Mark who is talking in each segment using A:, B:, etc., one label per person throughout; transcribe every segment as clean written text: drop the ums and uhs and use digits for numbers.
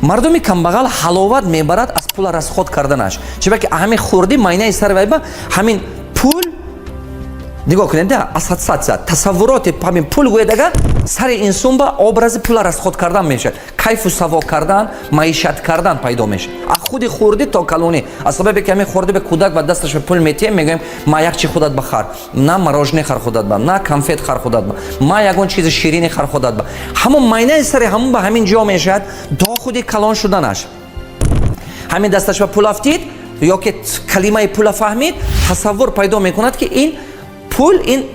A: Мардуми камбағал ҳаловат мебарад аз пула расход карданаш, чунки ҳамин хурдӣ майнаи сари вайба ҳамин пул, нигоҳ кунед, ассоциация, тасаввуроти ҳамин пул гӯяд, агар сари инсон ба образи пула расход кардан мешавад, кайфу саво кардан, маишат кардан пайдо мешавад аз худи хурдӣ то калонӣ. Аз сабабе ки ҳамин хурдӣ ба кӯдак ба дасташ ба пул метиҳем, мегӯем: «Ма, як чи худат ба хар, на мороженое хар худат ба, на конфет хар худат ба, ма, ягон чизи ширине хар худат ба». Ҳамон майнаи сари ҳамон ба ҳамин ҷо мешавад то худи калон шуданаш. Ҳамин дасташ ба пул афтид ё ки калимаи пула фаҳмид, тасаввур пайдо мекунад, ки ин пул, ин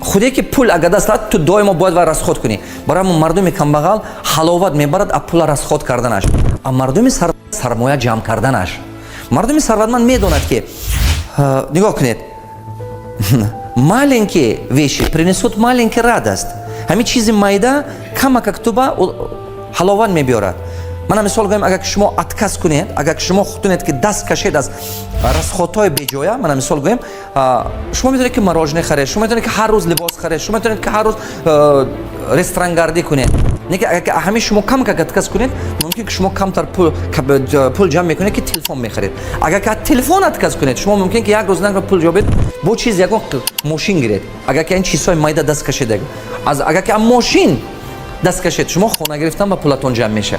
A: худе ки пул агар даст дад, ту доимо бояд вай расход кунӣ. Барои ҳамон мардуми камбағал ҳаловат мебарад аз пула расход карданаш, а мардуми сармоя ҷамъ карданаш. Мардуми сарватманд медонад, ки, нигоҳ кунед, маленькие вещи принесут маленький радость. Ҳамин чизи майда камакак туба ҳаловат мебиёрад. Мана, мисол гӯем, агар ки шумо отказ кунед, агар ки шумо хутунед, ки даст кашед аз расходҳои беҷоя. Мана, мисол гӯем, шумо метавонед, ки мороженое харед, шумо метавонед, ки ҳар рӯз либос харед, шумо метавонед, ки ҳар рӯз ресторангардӣ кунед. Не ки агар ҳамин шумо камакак отказ кунед, мумкин ки шумо камтар пул ҷамъ мекунед, ки телефон мехаред. Агар ки аз телефон отказ кунед, шумо мумкин ки як рӯз на пул ҷобед, бо чиз ягон мошин гиред. Агар ки ин чизҳои майда даст кашед, агар ки аз мошин даст кашед, шумо хона гирифтан ба пулатон ҷамъ мешавад.